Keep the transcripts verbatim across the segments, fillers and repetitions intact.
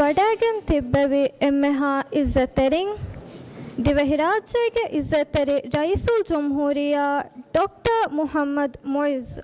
ވަޑައިގެން ތިއްބެވި އެންމެހާ އިއްޒަތްތެރިން، ދިވެހިރާއްޖޭގެ އިއްޒަތްތެރި ރައީސުލްޖުމްހޫރިއްޔާ ޑޮކްޓަރ މުޙައްމަދު މުޢިއްޒު.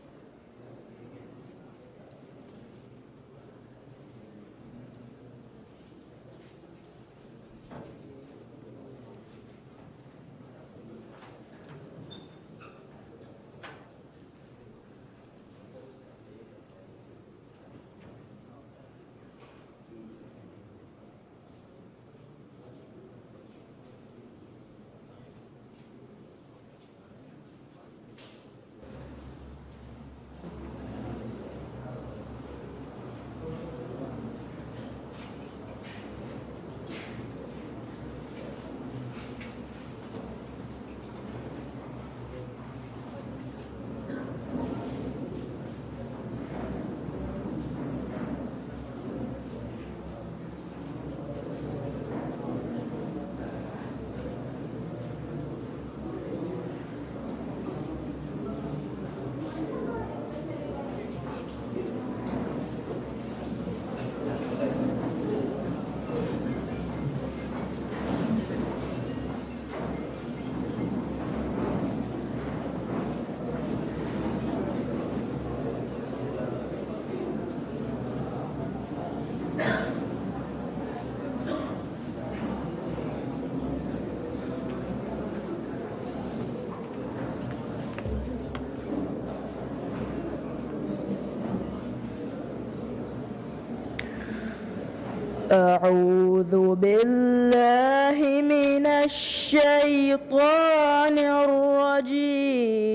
أعوذ بالله من الشيطان الرجيم.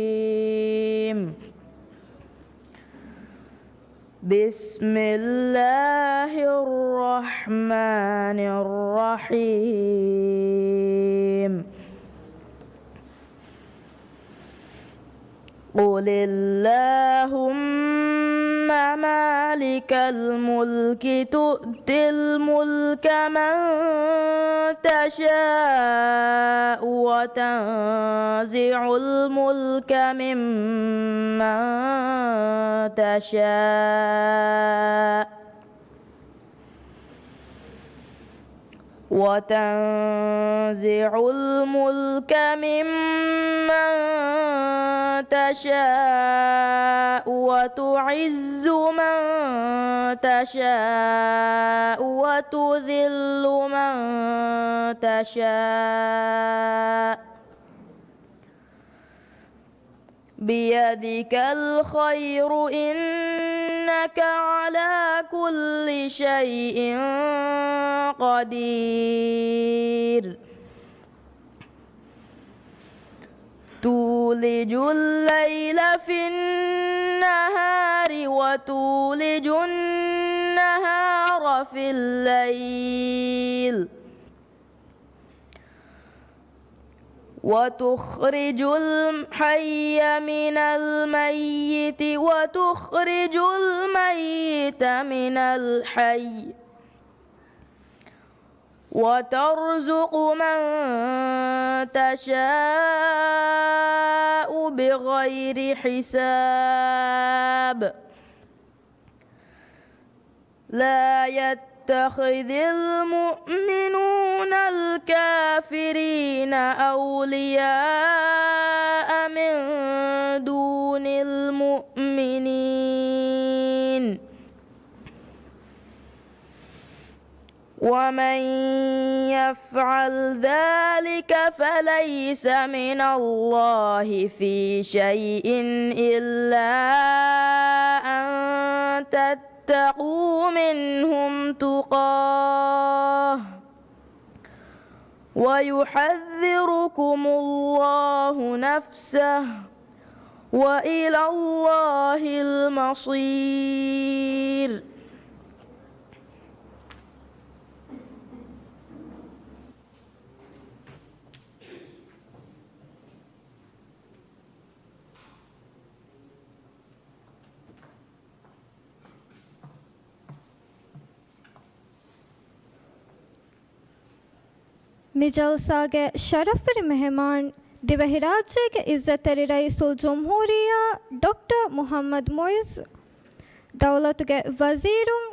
بسم الله الرحمن الرحيم. قل اللهم مالك الملك تؤتي الملك من تشاء وتنزع الملك ممن تشاء وتنزع الملك ممن تشاء وتعز من تشاء وتذل من تشاء بيدك الخير إنك على كل شيء قدير. تولج الليل في النهار وتولج النهار في الليل وتخرج الحي من الميت وتخرج الميت من الحي وترزق من تشاء بغير حساب. لا يتخذ المؤمنون الكافرين أولياء من دون المؤمنين ومن يفعل ذلك فليس من الله في شيء إلا أن تتقوا منهم تقاه ويحذركم الله نفسه وإلى الله المصير. މި ޖަލްސާގެ ޝަރަފްވެރި މެހެމާން، ދިވެހިރާއްޖޭގެ އިއްޒަތްތެރި ރައީސުލްޖުމްހޫރިއްޔާ ޑޮކްޓަރ މުޙައްމަދު މުޢިއްޒު، ދައުލަތުގެ ވަޒީރުން،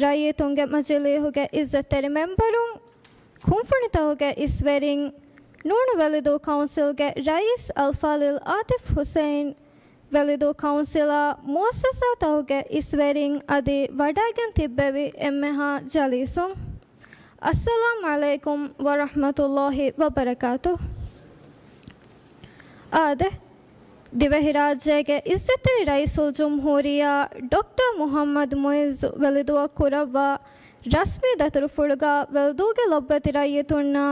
ރައްޔިތުންގެ މަޖިލީހުގެ އިއްޒަތްތެރި މެމްބަރުން، ކުންފުނިތަކުގެ އިސްވެރިން، ނޫނު ވެލިދޫ ކައުންސިލްގެ ރައީސް އަލްފާޟިލް އާތިފް ޙުސައިން، ވެލިދޫ ކައުންސިލާ މުއައްސަސާތަކުގެ އިސްވެރިން އަދި ވަޑައިގެން ތިއްބެވި އެންމެހާ ޖަލީސުން. އައްސަލާމް ޢަލައިކުމް ވަރަޙްމަތުﷲި ވަބަރަކާތު. އާދެ، ދިވެހިރާއްޖޭގެ އިއްޒަތްތެރި ރައީސުލްޖުމްހޫރިއްޔާ ޑޮކްޓަރ މުޙައްމަދު މުޢިއްޒު ވެލިދުވަށް ކުރައްވާ ރަސްމީ ދަތުރުފުޅުގަ ވެލިދޫގެ ލޮބުވެތި ރައްޔިތުންނާ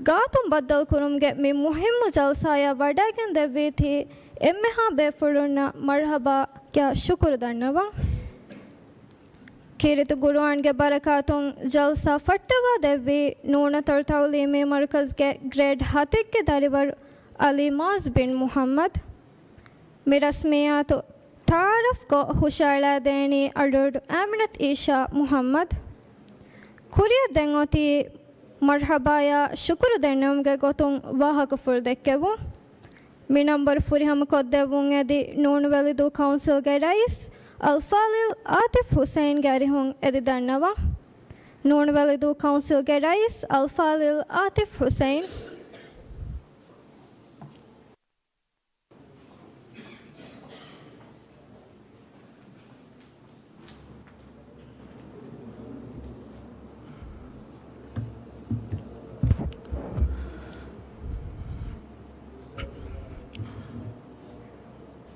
ގާތުން ބައްދަލުކުރުމުގެ މި މުހިއްމު ޖަލްސާޔަށް ވަޑައިގެންދެއްވީތީ އެންމެހާ ބޭފުޅުންނަށް މަރްޙަބާ ކިޔާ ޝުކުރު ދަންނަވަން. ކީރިތި ޤުރުއާންގެ ބަރަކާތުން ޖަލްސާ ފައްޓަވާ ދެއްވީ ނޫނަތޮޅު ތަޢުލީމީ މަރުކަޒްގެ ގްރޭޑް ހަތެއްގެ ދަރިވަރު އަލީ މާޒް ބިން މުޙައްމަދު. މި ރަސްމިއްޔާތު ތަޢާރަފްކޮށް ހުށައަޅާދޭނީ އަޑުއަޑު އާމިނަތު އީޝާ މުޙައްމަދު. ކުރިއަށް ދެން އޮތީ މަރްޙަބާޔާ ޝުކުރު ދެންނެވުމުގެ ގޮތުން ވާހަކަފުޅު ދެއްކެވުން. މި ނަންބަރު ފުރިހަމަ ކޮށްދެއްވުން އެދި ނޫނު ވެލިދޫ ކައުންސިލްގެ ރައީސް އަލްފާޟިލް އާތިފް ޙުސައިންގެ އަރިހުން އެދި ދަންނަވަން. ނޫނު ވެލިދޫ ކައުންސިލްގެ ރައީސް އަލްފާޟިލް އާތިފް ޙުސައިން.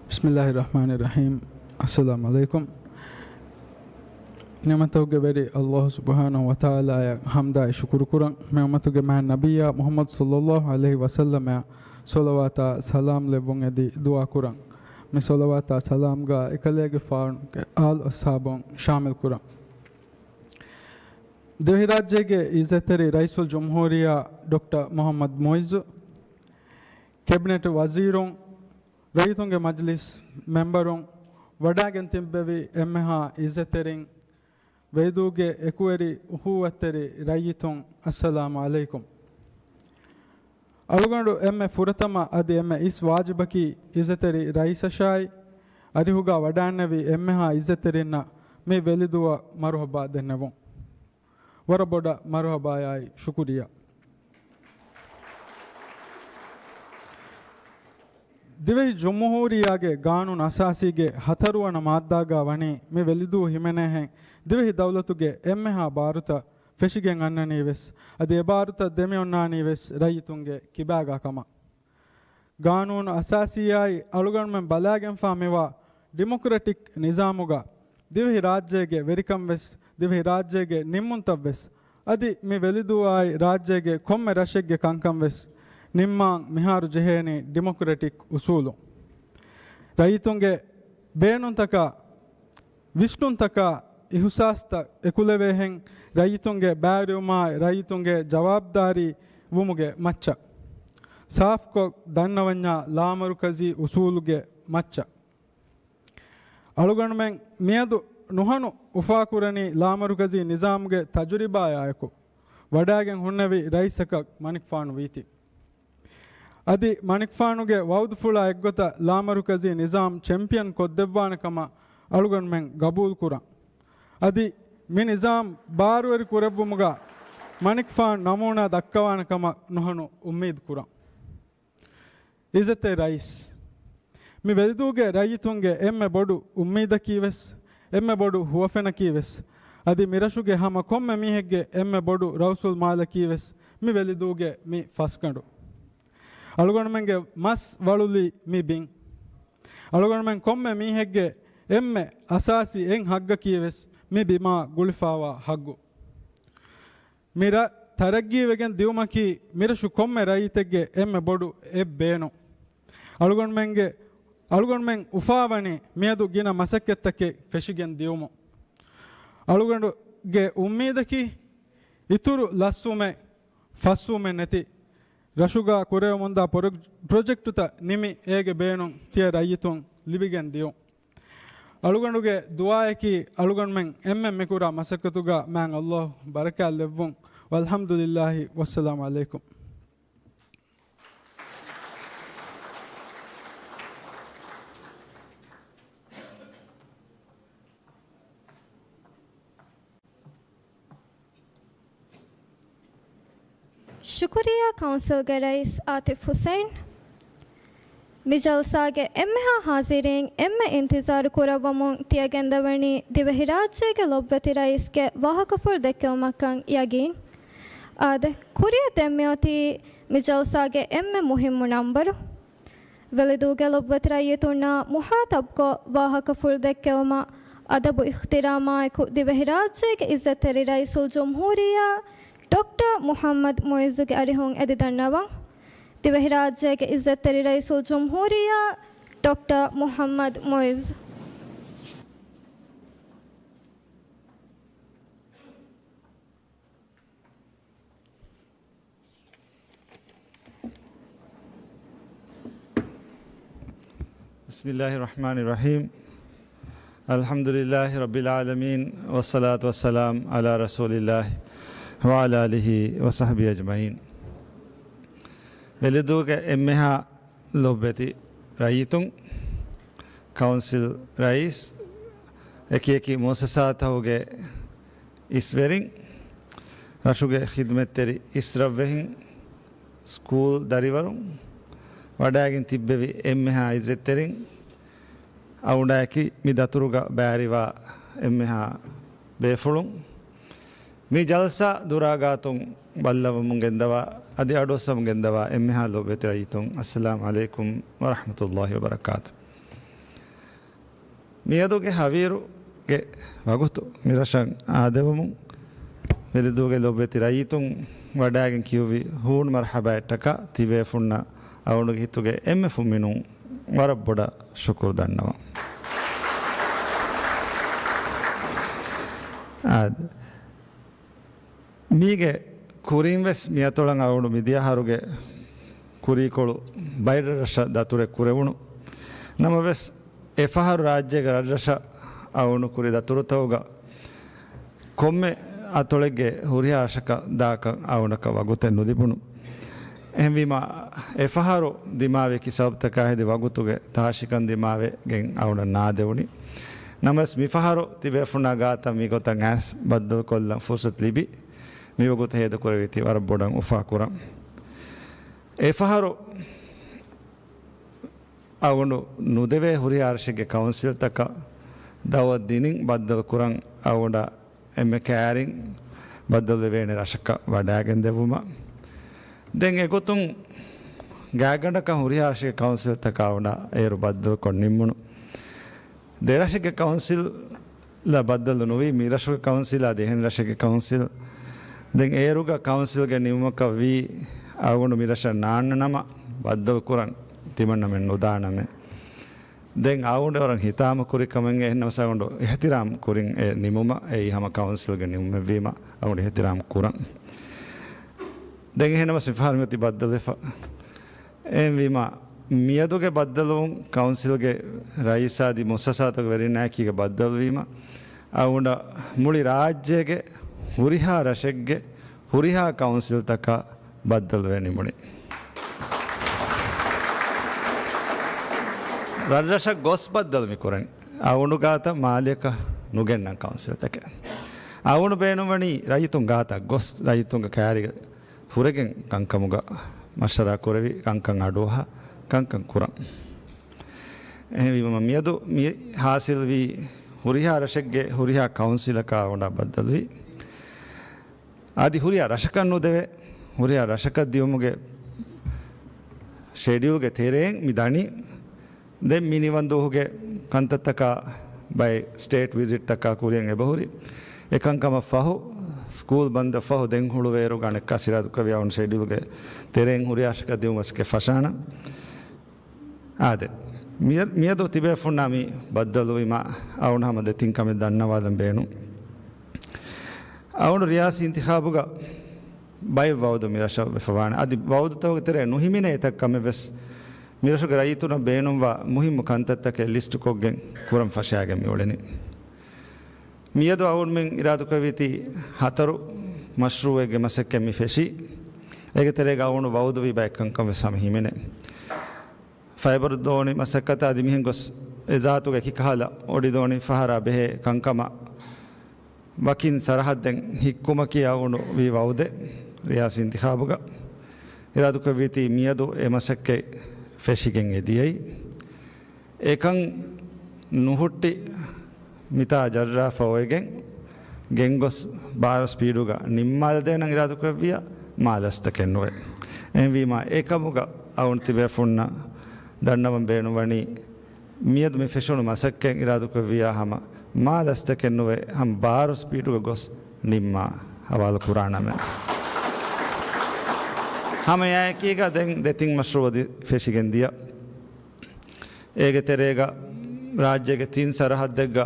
ބިސްމިއްލާހި ރަޙްމާނި ރަޙީމް. އައްސަލާމު ޢަލައިކުމް. ނިޢުމަތުގެ ވެރި އަލްލާހު ސުބްޙާނަހު ވަތަޢާލާއަށް ޙަމްދާއި ޝުކުރު ކުރަން. މި އުއްމަތުގެ މާތް ނަބިއްޔާ މުޙައްމަދު ޞައްލައްލާހު ޢަލައިހި ވަސައްލަމައަށް ޞަލަވާތާ ސަލާމް ލެއްވުން އެދި ދުޢާ ކުރަން. މި ޞަލަވާތާ ސަލާމްގަ އެކަލޭގެފާނުގެ އާލު އަޞްޙާބުން ޝާމިލް ކުރަން. ދިވެހިރާއްޖޭގެ އިއްޒަތްތެރި ރައީސުލްޖުމްހޫރިއްޔާ ޑޮކްޓަރ މުޙައްމަދު މުޢިއްޒު، ކެބިނެޓް ވަޒީރުން، ރައްޔިތުންގެ މަޖިލިސް މެމްބަރުން، ވަޑައިގެން ތިއްބެވި އެންމެހާ އިއްޒަތްތެރިން، ވެލިދޫގެ އެކުވެރި އުޚުއްވަތްތެރި ރައްޔިތުން، އައްސަލާމު ޢަލައިކުމް. އަޅުގަނޑު އެންމެ ފުރަތަމަ އަދި އެންމެ އިސް ވާޖިބަކީ އިއްޒަތްތެރި ރައީސަށާއި އަރިހުގަ ވަޑައިންނެވި އެންމެހާ އިއްޒަތްތެރިންނަށް މި ވެލިދުވަށް މަރުޙަބާ ދެންނެވުން. ވަރަށް ބޮޑަށް މަރުޙަބާޔާއި ޝުކުރިއްޔާ. ދިވެހި ޖުމްހޫރިއްޔާގެ ގާނޫނު އަސާސީގެ ހަތަރުވަނަ މާއްދާގަ ވަނީ މި ވެލިދޫ ހިމެނޭހެން ދިވެހި ދައުލަތުގެ އެންމެހާ ބާރުތައް ފެށިގެން އަންނަނީވެސް، އަދި އެ ބާރުތައް ދެމިއޮންނާނީވެސް ރައްޔިތުންގެ ކިބާގާ ކަމަށް. ގާނޫނު އަސާސީއާއި އަޅުގަނޑުމެން ބަލާގެންފާ މިވާ ޑިމޮކްރެޓިކް ނިޒާމުގަ ދިވެހި ރާއްޖޭގެ ވެރިކަންވެސް، ދިވެހި ރާއްޖޭގެ ނިންމުންތައްވެސް، އަދި މި ވެލިދޫއާއި ރާއްޖޭގެ ކޮންމެ ރަށެއްގެ ކަންކަންވެސް ނިންމާން މިހާރު ޖެހޭނީ ޑިމޮކްރެޓިކް އުސޫލުން. ރައްޔިތުންގެ ބޭނުންތަކާ، ވިސްނުންތަކާ، އިހުސާސްތައް އެކުލެވޭހެން ރައްޔިތުންގެ ބައިވެރިވުމާއި ރައްޔިތުންގެ ޖަވާބުދާރީ ވުމުގެ މައްޗަށް، ސާފްކޮށް ދަންނަވަންޏާ ލާމަރުކަޒީ އުސޫލުގެ މައްޗަށް. އަޅުގަނޑުމެން މިއަދު ނުހަނު އުފާކުރަނީ ލާމަރުކަޒީ ނިޒާމުގެ ތަޖުރިބާޔާއެކު ވަޑައިގެން ހުންނެވި ރައީސަކަށް މަނިކުފާނު ވީތީ. އަދި މަނިކުފާނުގެ ވައުދުފުޅާ އެއްގޮތަށް ލާމަރުކަޒީ ނިޒާމް ޗެމްޕިއަން ކޮށްދެއްވާނެ ކަމަށް އަޅުގަނޑުމެން ގަބޫލު ކުރަން. އަދި މި ނިޒާމް ބާރުވެރި ކުރެއްވުމުގަ މަނިކުފާނު ނަމޫނާ ދައްކަވާނެ ކަމަށް ނުހަނު އުއްމީދު ކުރަން. އިއްޒަތްތެރި ރައީސް، މި ވެލިދޫގެ ރައްޔިތުންގެ އެންމެ ބޮޑު އުއްމީދަކީވެސް، އެންމެ ބޮޑު ހުވަފެނަކީވެސް، އަދި މިރަށުގެ ހަމަ ކޮންމެ މީހެއްގެ އެންމެ ބޮޑު ރައުސުލްމާލަކީވެސް މި ވެލިދޫގެ މި ފަސްގަނޑު. އަޅުގަނޑުމެންގެ މަސް ވަޅުލި މި ބިން. އަޅުގަނޑުމެން ކޮންމެ މީހެއްގެ އެންމެ އަސާސީ އެއް ހައްގަކީވެސް މި ބިމާ ގުޅިފާވާ ހައްގު. މި ރަށް ތަރައްގީވެގެން ދިއުމަކީ މިރަށު ކޮންމެ ރައްޔިތެއްގެ އެންމެ ބޮޑު އެއް ބޭނުން. އަޅުގަނޑުމެންގެ، އަޅުގަނޑުމެން އުފާވަނީ މިއަދު ގިނަ މަސައްކަތްތަކެއް ފެށިގެން ދިއުމުން. އަޅުގަނޑުގެ އުއްމީދަކީ އިތުރު ލަސްވުމެއް، ފަސްވުމެއް ނެތި ރަށުގަ ކުރެވެމުންދާ ޕްރޮ-، ޕްރޮޖެކްޓުތައް ނިމި އޭގެ ބޭނުން ތިޔަ ރައްޔިތުން ލިބިގެން ދިޔުން. އަޅުގަނޑުގެ ދުޢާއަކީ އަޅުގަނޑުމެން އެންމެން މިކުރާ މަސައްކަތުގަ މާތް ﷲ ބަރަކާތް ލެއްވުން. ވަލްޙަމްދުލިއްލާހި ވައްސަލާމު ޢަލައިކުމް. ޝުކުރިއްޔާ ކައުންސިލްގެ ރައީސް އާތިފް ހުސައިން. މި ޖަލްސާގެ އެންމެހާ ހާޒިރީން އެންމެ އިންތިޒާރު ކުރައްވަމުން ތިޔަގެންދަވަނީ ދިވެހިރާއްޖޭގެ ލޮބުވެތި ރައީސްގެ ވާހަކަފުޅު ދެއްކެވުމަށްކަން ޔަގީން. އާދެ، ކުރިއަށް ދެން މިއޮތީ މި ޖަލްސާގެ އެންމެ މުހިއްމު ނަންބަރު. ވެލިދޫގެ ލޮބުވެތި ރައްޔިތުންނާ މުހާތަބްކޮށް ވާހަކަފުޅު ދެއްކެވުމަށް އަދަބު އިޙްތިރާމާއެކު ދިވެހިރާއްޖޭގެ އިއްޒަތްތެރި ރައީސުލްޖުމްހޫރިއްޔާ ޑޮކްޓަރ މުޙައްމަދު މުޢިއްޒުގެ އަރިހުން އެދި ދަންނަވަން. ދިވެހިރާއްޖޭގެ އިއްޒަތްތެރި ރައީސުލްޖުމްހޫރިއްޔާ ޑޮކްޓަރ މުޙައްމަދު މުޢިއްޒު. بسم الله الرحمن الرحيم. الحمد لله رب العالمين، والصلاة والسلام على رسول الله وعلى آله وصحبه أجمعين. ވެލިދޫގެ އެންމެހާ ލޮބުވެތި ރައްޔިތުން، ކައުންސިލް ރައީސް، އެކިއެކި މުއައްސަސާތަކުގެ އިސްވެރިން، ރަށުގެ ޚިދުމަތްތެރި އިސްރަށްވެހިން، ސްކޫލް ދަރިވަރުން، ވަޑައިގެން ތިއްބެވި އެންމެހާ އިއްޒަތްތެރިން، އަޅުގަނޑާއެކީ މި ދަތުރުގަ ބައިވެރިވާ އެންމެހާ ބޭފުޅުން، މި ޖަލްސާ ދުރާގާތުން ބައްލަވަމުން ގެންދަވާ، އަދި އަޑުއައްސަމުން ގެންދަވާ އެންމެހާ ލޮބުވެތި ރައްޔިތުން، އައްސަލާމު ޢަލައިކުމް ވަރަޙްމަތުﷲި ވަބަރަކާތު. މިއަދުގެ ހަވީރުގެ ވަގުތު މިރަށަށް އާދެވުމުން، ވެލިދޫގެ ލޮބުވެތި ރައްޔިތުން ވަޑައިގެން ކިޔުއްވި ހޫނު މަރްޙަބާއަށްޓަކާ ތިބޭފުންނަށް އަޅުގަނޑުގެ ހިތުގެ އެންމެ ފުންމިނުން ވަރަށް ބޮޑަށް ޝުކުރު ދަންނަވަން. އާދެ. މީގެ ކުރިން ވެސް މިއަތޮޅަށް އަޅުގަނޑު މިދިޔަ އަހަރުގެ ކުރީކޮޅު ބައެއް ރަށްރަށަށް ދަތުރެއް ކުރެވުނު. ނަމަވެސް، އެފަހަރު ރާއްޖޭގެ ރަށްރަށަށް އަޅުގަނޑު ކުރި ދަތުރުތަކުގަ ކޮންމެ އަތޮޅެއްގެ ހުރިހާ ރަށަކަށް ދާކަށް އަޅުގަނޑަކަށް ވަގުތެއް ނުލިބުނު. އެހެންވީމާ، އެފަހަރު ދިމާވި އެކި ސަބަބުތަކާ ހެދި ވަގުތުގެ ތާށިކަން ދިމާވެގެން އަޅުގަނޑަށް ނާދެވުނީ. ނަމަވެސް، މިފަހަރު ތިބޭފުންނާ ގާތަށް މިގޮތަށް އައިސް ބައްދަލުކޮށްލަން ފުރުސަތު ލިބި، މިވަގުތު ހޭދަކުރެވީތީ ވަރަށް ބޮޑަށް އުފާކުރަން. އެފަހަރު އަޅުގަނޑު ނުދެވޭ ހުރިހާ ރަށެއްގެ ކައުންސިލްތަކަށް ދައުވަތު ދިނިން ބައްދަލު ކުރަން އަޅުގަނޑަށް އެންމެ ކައިރިން ބައްދަލުވެވޭނެ ރަށަކަށް ވަޑައިގެން ދެއްވުމަށް. ދެން އެގޮތުން ގާތްގަނޑަކަށް ހުރިހާ ރަށެއްގެ ކައުންސިލްތަކާ އަޅުގަނޑަށް އޭރު ބައްދަލުކޮށް ނިންމުނު. ދެ ރަށެއްގެ ކައުންސިލް ބައްދަލު ނުވީ، މި ރަށުގެ ކައުންސިލާ ދެހެން ރަށެއްގެ ކައުންސިލް. ދެން އޭރުގަ ކައުންސިލްގެ ނިމުމަކަށް ވީ، އަޅުގަނޑު މި ރަށަށް ނާންނަ ނަމަ ބައްދަލު ކުރަން ތިމަންނަމެން ނުދާނަމޭ. ދެން އަޅުގަނޑު ވަރަށް ހިތާމަ ކުރި ކަމެއް އެހެންނަމަސް އަޅުގަނޑު އިޙްތިރާމް ކުރިން އެ ނިމުމަށް. އެއީ ހަމަ ކައުންސިލްގެ ނިމުމެއްވީމަ އަޅުގަނޑު އިޙްތިރާމް ކުރަން. ދެން އެހެންނަމަސް މިފަހަރު މިއޮތީ ބައްދަލުވެފަ. އެހެންވީމަ، މިއަދުގެ ބައްދަލުވުން ކައުންސިލްގެ ރައީސާ އަދި މުއައްސަސާތަކުގެ ވެރިންނާއެކީގަ ބައްދަލުވީމަ، އަޅުގަނޑަށް މުޅި ރާއްޖޭގެ ހުރިހާ ރަށެއްގެ ހުރިހާ ކައުންސިލްތަކަށް ބައްދަލުވެ ނިމުނީ. ރަށްރަށަށް ގޮސް ބައްދަލު މި ކުރަނީ. އަޅުގަނޑު ގާތަށް މާލެއަކަށް ނުގެންނަން ކައުންސިލްތަކެއް. އަޅުގަނޑު ބޭނުންވަނީ ރައްޔިތުން ގާތަށް ގޮސް، ރައްޔިތުންގެ ކައިރިގަ ހުރެގެން ކަންކަމުގަ މަޝްވަރާ ކުރެވި ކަންކަން އަޑުއަހާ ކަންކަން ކުރަން. އެހެންވީމަ މިއަދު މި ހާސިލްވީ ހުރިހާ ރަށެއްގެ ހުރިހާ ކައުންސިލަކާ އަޅުގަނޑަށް ބައްދަލުވީ. އަދި ހުރިހާ ރަށަކަށް ނުދެވޭ، ހުރިހާ ރަށަކަށް ދިއުމުގެ ޝެޑިއުލްގެ ތެރެއިން މި ދަނީ. ދެން މި ނިވަންދުވަހުގެ ކަންތައްތަކާ ބައެއް ސްޓޭޓް ވިޒިޓްތަކާ ކުރިއަށް އެބަހުރި. އެކަންކަމަށް ފަހު، ސްކޫލް ބަންދަށް ފަހު ދެން ހުޅުވޭއިރު އަނެއްކާ ސިރާދުކަވި އަޅުގަނޑު ޝެޑިއުލްގެ ތެރެއިން ހުރިހާ ރަށަކަށް ދިއުމަށް ފަށާނަން. އާދެ، މިއަ-، މިއަދު ތިބޭފުންނާ މި ބައްދަލުވީމަ އަޅުގަނޑު ހަމަ ދެތިން ކަމެއް ދަންނަވާލަން ބޭނުން. އަޅުގަނޑު ރިޔާސީ އިންތިޚާބުގަ ބައެއް ވައުދު މި ރަށަށް ވެފަވާނެ. އަދި ވައުދުތަކުގެ ތެރޭ ނުހިމެނޭ އެތައް ކަމެއް ވެސް މި ރަށުގެ ރައްޔިތުންނަށް ބޭނުންވާ މުހިއްމު ކަންތައްތަކެއް ލިސްޓުކޮށްގެން ކުރަން ފަށާގެން މިއުޅެނީ. މިއަދު އަޅުގަނޑުމެން އިރާދަކުރެއްވީތީ ހަތަރު މަޝްރޫއެއްގެ މަސައްކަތް މި ފެށީ. އޭގެ ތެރޭގަ އަޅުގަނޑު ވައުދުވީ ބައެއް ކަންކަން ވެސް ހަމަ ހިމެނޭ. ފައިބަރު ދޯނި މަސައްކަތާ އަދި މިހެން ގޮސް އެ ޒާތުގެ އެކި ކަހަލަ އޮޑިދޯނި ފަހަރާ ބެހޭ ކަންކަމަށް ވަކިން ސަރަހައްދެއް ހިއްކުމަކީ އަޅުގަނޑު ވީ ވައުދެއް ރިޔާސީ އިންތިޚާބުގަ. އިރާދުކުރެއްވީތީ މިއަދު އެ މަސައްކަތް ފެށިގެން އެ ދިޔައީ. އެކަން ނުހުއްޓި މިތާ ޖައްރާފަ އޮވެގެން ގެންގޮސް ބާރަ ސްޕީޑުގަ ނިންމާލަދޭނަން އިރާދުކުރެއްވިޔާ މާ ލަސްތަކެއް ނުވޭ. އެހެންވީމާ އެކަމުގަ އަވުން ތިބޭފުންނަށް ދަންނަވަން ބޭނުންވަނީ މިއަދު މި ފެށުނު މަސައްކަތް އިރާދުކުރެއްވިޔާ ހަމަ މާ ލަސްތަކެއް ނުވެ ހަމަ ބާރު ސްޕީޑުގަ ގޮސް ނިންމާ ހަވާލު ކުރާނަމޭ. ހަމަ އެއާއެކީގަ ދެން ދެތިން މަޝްރޫއު އަދި ފެށިގެން ދިޔަ. އޭގެ ތެރޭގަ ރާއްޖޭގެ ތިން ސަރަހައްދެއްގަ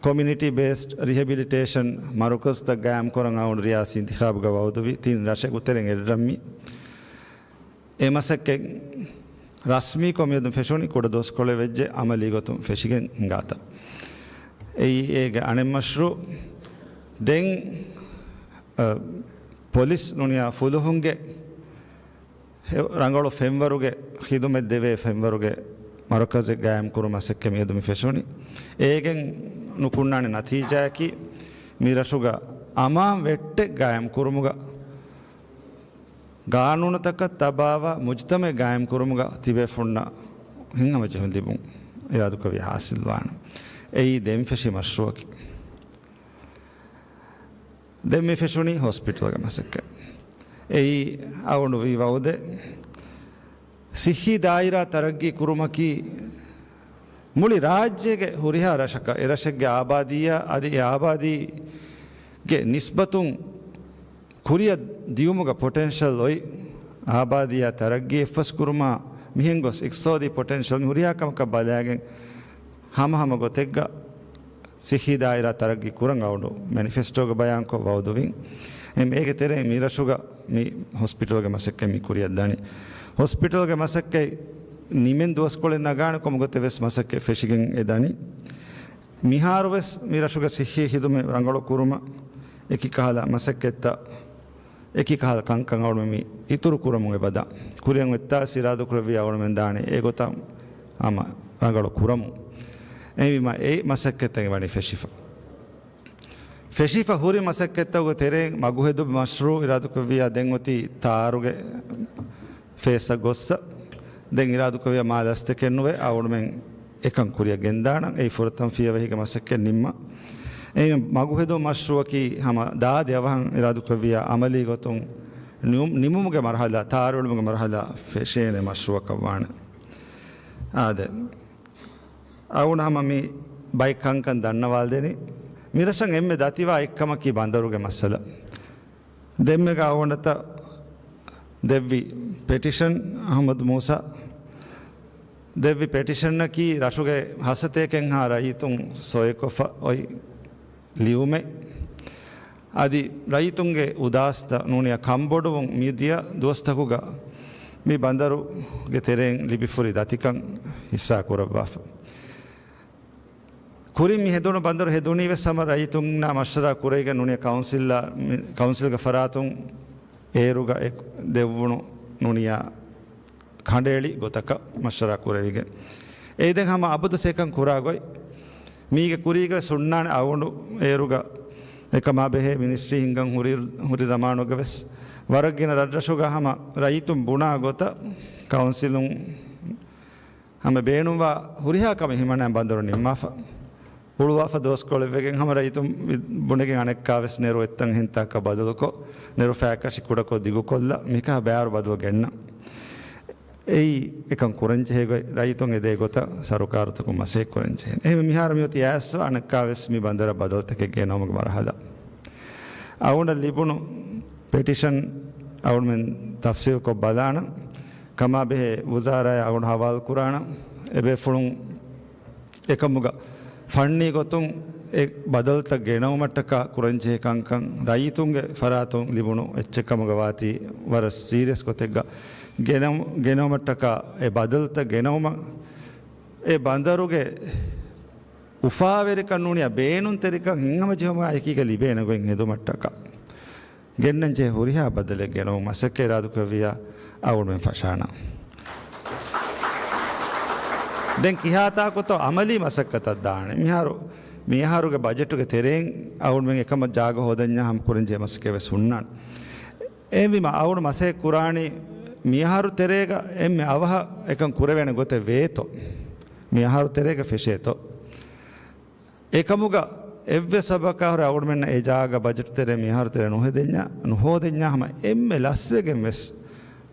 ކޮމިއުނިޓީ ބޭސްޑް ރިހެބިލިޓޭޝަން މަރުކަޒުތައް ގާއިމްކުރަން އަވުން ރިޔާސީ އިންތިޚާބުގަ ވައުދުވި ތިން ރަށެއް އުތެރެން އެއްރަށް މި އެ މަސައްކަތް ރަސްމީކޮށް މިއަދު ފެށުނީ ކުޑަ ދުވަސްކޮޅެއް ވެއްޖެ އަމަލީ ގޮތުން ފެށިގެން ހިނގާތަން. އެއީ އޭގެ އަނެއް މަޝްރޫއު. ދެން، އަ، ޕޮލިސް ނޫނިޔާ ފުލުހުންގެ ހެ-، ރަނގަޅު ފެންވަރުގެ ޚިދުމަތް ދެވޭ ފެންވަރުގެ މަރުކަޒެއް ގާއިމް ކުރުމަށް މަސައްކަތް މިއަދު މި ފެށުނީ. އޭގެން ނުކުންނާނެ ނަތީޖާއަކީ މި ރަށުގަ އަމާން ވެއްޓެއް ގާއިމް ކުރުމުގަ ގާނޫނުތަކަށް ތަބާވާ މުޖްތަމައެއް ގާއިމް ކުރުމުގަ ތިބޭފުންނަށް ހިތްހަމަޖެހުން ލިބުން އިރާދުކުރެއްވިޔާ ހާސިލްވާނެ. އެއީ ދެން ފެށި މަޝްރޫއަކީ. ދެން މި ފެށުނީ ހޮސްޕިޓަލްގެ މަސައްކަތް. އެއީ އަވަނޑު ވީ ވައުދެއް. ސިއްހީ ދާއިރާ ތަރައްގީ ކުރުމަކީ މުޅި ރާއްޖޭގެ ހުރިހާ ރަށަކަށް އެ ރަށެއްގެ އާބާދީއާ އަދި އެ އާބާދީގެ ނިސްބަތުން ކުރިއަށް ދިޔުމުގަ ޕޮޓެންޝަލް އޮތް އާބާދީއާ ތަރައްގީ އެއްފަސް ކުރުމާ މިހެން ގޮސް އިޤްތިޞާދީ ޕޮޓެންޝަލް މި ހުރިހާ ކަމަކަށް ބަލާގެން ހަމަ ހަމަ ގޮތެއްގަ ސިއްހީ ދާއިރާ ތަރައްގީ ކުރަން އަވަނޑު މެނިފެސްޓޯގަ ބަޔާންކޮށް ވައުދުވިން. އެ-، އޭގެ ތެރެއިން މި ރަށުގަ މި ހޮސްޕިޓަލްގެ މަސައްކަތް މި ކުރިއަށް ދަނީ. ހޮސްޕިޓަލްގެ މަސައްކަތް ނިމެން ދުވަސްކޮޅެއް ނަގާނެ ކޮންމެ ގޮތެއް ވެސް މަސައްކަތް ފެށިގެން އެ ދަނީ. މިހާރު ވެސް މި ރަށުގެ ސިއްހީ ޚިދުމަތް ރަނގަޅު ކުރުމަށް އެކި ކަހަލަ މަސައްކަތްތައް އެކި ކަހަލަ ކަންކަން އަޅުމެން މި އިތުރު ކުރަމުން އެބަދަ ކުރިއަށް އޮތްތާސް އިރާދަކުރެއްވިޔާ އަޅުމެން ދާނެ އެގޮތަށް ހަމަ ރަނގަޅު ކުރަމުން. އެހެންވީމަ އެ މަސައްކަތްތައް ވަނީ ފެށިފަ. ފެށިފަ ހުރި މަސައްކަތްތަކުގެ ތެރެއިން މަގުހެދުމަށް މަޝްރޫއު އިރާދަކުރެއްވިޔާ ދެން އޮތީ ތާރުގެ ފޭސްއަށް ގޮއްސަ. ދެން އިރާދަކުރެއްވިޔާ މާ ލަސްތަކެއް ނުވެ އަޅުމެން އެކަން ކުރިއަށް ގެންދާނަން. އެއީ ފުރަތަމަ ފިޔަވަހީގެ މަސައްކަތް ނިންމަ. އެ މަގުހެދުން މަޝްރޫއަކީ ހަމަ ދާދި އަވަހަށް އިރާދަކުރެއްވިޔާ އަމަލީ ގޮތުން ނިމު-، ނިމުމުގެ މަރުހަލާ، ތާރުއެޅުމުގެ މަރުހަލާ ފެށޭނެ މަޝްރޫއަކަށް ވާނެ. އާދެ. އަޅުގަނޑު ހަމަ މި ބައެއް ކަންކަން ދަންނަވާލަދެނީ. މިރަށަށް އެންމެ ދަތިވާ އެއްކަމަކީ ބަނދަރުގެ މައްސަލަ. ދެންމެގަ އަޅުގަނޑަށް ދެއްވި ޕެޓިޝަން އަޙްމަދު މޫސާ ދެއްވި ޕެޓިޝަނަކީ ރަށުގެ ހަސަތޭކައެއްހާ ރައްޔިތުން ސޮއިކޮށްފަ އޮތް ލިޔުމެއް. އަދި ރައްޔިތުންގެ އުދާސްތައް ނޫނިޔާ ކަންބޮޑުވުން މި ދިޔަ ދުވަސްތަކުގަ މި ބަނދަރުގެ ތެރެއިން ލިބިފުރި ދަތިކަން ހިއްސާ ކުރައްވާފަ. ކުރިން މި ހެދުނު ބަނދަރު ހެދުނީ ވެސް ހަމަ ރައްޔިތުންނާ މަޝްވަރާ ކުރެވިގެން ނޫނީ ކައުންސިލްއާ، މި ކައުންސިލްގެ ފަރާތުން އޭރުގަ އެ ދެއްވުނު ނޫނިޔާ ކަނޑައެޅި ގޮތަކަށް މަޝްވަރާ ކުރެވިގެން. އެއީ ދެން ހަމަ އަބަދު ސޭކަން ކުރާ ގޮތް. މީގެ ކުރީގަ ވެސް ހުންނާނެ އަވަނޑު އޭރުގަ އެކަމާ ބެހޭ މިނިސްޓްރީ ހިންގަން ހުރި، ހުރި ޒަމާނުގަ ވެސް ވަރަށް ގިނަ ރަށްރަށުގަ ހަމަ ރައްޔިތުން ބުނާ ގޮތަށް ކައުންސިލުން ހަމަ ބޭނުންވާ ހުރިހާ ކަމެއް ހިމަނާ ބަނދަރު ނިންމާފަ. ހުޅުވާފަ ދުވަސްކޮޅެއްވެގެން ހަމަ ރައްޔިތުން ބުނެގެން އަނެއްކާވެސް ނެރު އެއްތަން ހިންތާކަށް ބަދަލުކޮށް، ނެރު ފައިކަށި ކުޑަކޮށް ދިގުކޮށްލަ މިކަހަ ބާރު ބަދަލު ގެންނަ. އެއީ އެކަން ކުރަންޖެހޭ ގޮތް ރައްޔިތުން އެދޭ ގޮތަށް ސަރުކާރުތަކުން މަސައްކަތް ކުރަންޖެހޭނެ. އެހެންވެ މިހާރު މިއޮތީ އައިސްވާ އަނެއްކާވެސް މި ބަނދަރަށް ބަދަލުތަކެއް ގެނައުމުގެ މަރުހަލާ. އަޅުގަނޑަށް ލިބުނު ޕެޓިޝަން އަޅުގަނޑުމެން ތަފްސީލްކޮށް ބަލާނަން. ކަމާބެހޭ ވުޒާރާއާ އަޅުގަނޑު ހަވާލުކުރާނަން. އެބޭފުޅުން އެކަމުގަ ފަންނީ ގޮތުން އެ ބަދަލުތައް ގެނައުމަށްޓަކާ ކުރަންޖެހޭ ކަންކަން ރައްޔިތުންގެ ފަރާތުން ލިބުނު އެއްޗެއް ކަމުގަ ވާތީ ވަރަށް ސީރިއަސް ގޮތެއްގަ ގެނައު-، ގެނައުމަށްޓަކާ އެ ބަދަލުތައް ގެނައުމަށް އެ ބަނދަރުގެ އުފާވެރިކަން ނޫނިޔާ ބޭނުންތެރިކަން ހިތްހަމަޖެހުމާ އެކީގަ ލިބޭނެ ގޮތް ހެދުމަށްޓަކާ ގެންނަންޖެހޭ ހުރިހާ ބަދަލެއް ގެނައުމަށް މަސައްކަތް އިރާދަކުރެއްވިޔާ އަޅުގަނޑުމެން ފަށާނަން. ދެން ކިހާ ތާކުތޯ އަމަލީ މަސައްކަތަށް ދާނެ. މިހާރު، މިއަހަރުގެ ބަޖެޓުގެ ތެރެއިން އަޅުގަނޑުމެން އެކަމަށް ޖާގަ ހޯދަންޏާ ހަމަ ކުރަންޖެހޭ މަސައްކަތް ވެސް ހުންނާނެ. އެހެންވީމަ އަޅުގަނޑު މަސައްކަތް ކުރާނީ މިއަހަރު ތެރޭގަ އެންމެ އަވަހަށް އެކަން ކުރެވޭނެ ގޮތެއް ވޭތޯ، މިއަހަރު ތެރޭގަ ފެށޭތޯ. އެކަމުގަ އެއްވެސް ސަބަބަކާ ހުރެ އަޅުގަނޑުމެންނަށް އެ ޖާގަ ބަޖެޓް ތެރޭ މިއަހަރު ތެރޭ ނުހެދެންޏާ، ނުހޯދެންޏާ ހަމަ އެންމެ ލަސްވެގެން ވެސް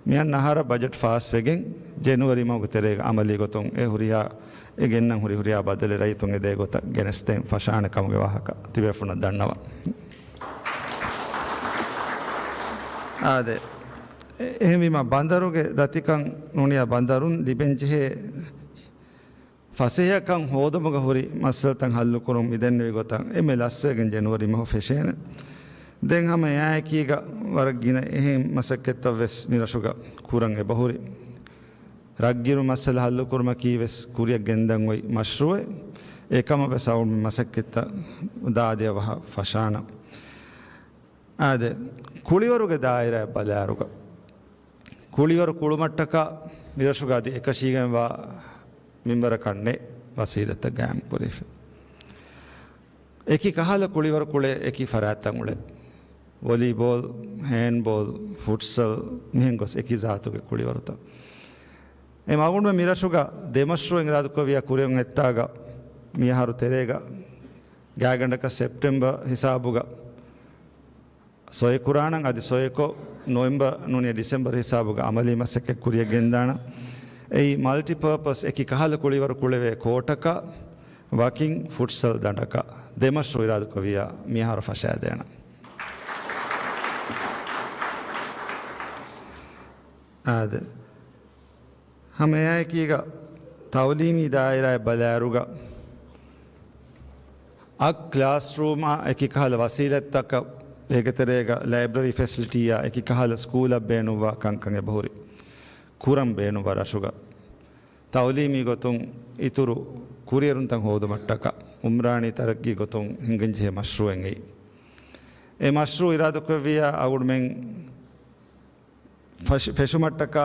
މިއަންނަ އަހަރަށް ބަޖެޓް ފާސްވެގެން ޖެނުއަރީ މަހުގެ ތެރޭގަ އަމަލީ ގޮތުން އެ ހުރިހާ، އެ ގެންނަން ހުރި ހުރިހާ ބަދަލެއް ރައްޔިތުން އެދޭ ގޮތަށް ގެނެސްދޭން ފަށާނެ ކަމުގެ ވާހަކަ ތިބޭފުޅުންނަށް ދަންނަވަން. އާދެ، އެ-، އެހެންވީމަ ބަނދަރުގެ ދަތިކަން ނޫނިޔާ ބަނދަރުން ލިބެންޖެހޭ ފަސޭހަކަން ހޯދުމުގަ ހުރި މައްސަލަތައް ހައްލުކުރުން މިދެންނެވި ގޮތަށް އެންމެ ލަސްވެގެން ޖެނުއަރީ މަހު ފެށޭނެ. ދެން ހަމަ އެއާއެކީގަ ވަރަށް ގިނަ އެހެން މަސައްކަތްތައް ވެސް މިރަށުގަ ކުރަން އެބަހުރި. ރަށްގިރު މައްސަލަ ހައްލުކުރުމަކީ ވެސް ކުރިއަށް ގެންދަން އޮތް މަޝްރޫއެއް. އެކަމަށް ވެސް އަޅުގަނޑު މަސައްކަތްތައް ދާދި އަވަހަށް ފަށާނަން. އާދެ، ކުޅިވަރުގެ ދާއިރާއަށް ބަލާއިރުގަ، ކުޅިވަރު ކުޅުމަށްޓަކާ މިރަށުގަ އަދި އެކަށީގެންވާ މިންވަރަކަށް ނެތް ވަސީލަތްތައް ގާއިމް ކުރެވިފަ. އެކި ކަހަލަ ކުޅިވަރު ކުޅޭ އެކި ފަރާތްތައް އުޅޭ. ވޮލީބޯލް، ހޭންޑްބޯލް، ފުޓްސަލް، މިހެން ގޮސް އެކި ޒާތުގެ ކުޅިވަރުތައް. އެ މަގުންމެ މިރަށުގަ ދެ މަޝްރޫއެއް އިރާދަކުރެއްވިޔާ ކުރިއަށް އޮތްތާގަ މިއަހަރު ތެރޭގަ ގާތްގަނޑަކަށް ސެޕްޓެމްބަރ ހިސާބުގަ ސޮއެކުރާނަން. އަދި ސޮއެކޮށް ނޮވެމްބަރ ނޫނީ ޑިސެމްބަރ ހިސާބުގަ އަމަލީ މަސައްކަތް ކުރިއަށް ގެންދާނަން. އެއީ މަލްޓިޕާޕަސް އެކި ކަހަލަ ކުޅިވަރު ކުޅެވޭ ކޯޓަކަށް ވަކިން ފުޓްސަލް ދަނޑަކަށް ދެ މަޝްރޫ އިރާދަކުރެއްވިޔާ މިއަހަރު ފަށާދޭނަން. އާދެ. ހަމަ އެއާއެކީގަ ތައުލީމީ ދާއިރާއަށް ބަލާއިރުގަ އަށް ކްލާސްރޫމާ އެކި ކަހަލަ ވަސީލަތްތަކަށް، އޭގެ ތެރޭގަ ލައިބްރަރީ ފެސިލިޓީއާ އެކި ކަހަލަ ސްކޫލަށް ބޭނުންވާ ކަންކަން އެބަހުރި. ކުރަން ބޭނުންވާ ރަށުގަ ތައުލީމީ ގޮތުން އިތުރު ކުރިއެރުންތައް ހޯދުމަށްޓަކާ އުމްރާނީ ތަރައްގީ ގޮތުން ހިނގަންޖެހޭ މަޝްރޫއެއް އެއީ. އެ މަޝްރޫ އިރާދަކުރެއްވިޔާ އަޅުގަނޑުމެން ފެށު-، ފެށުމަށްޓަކާ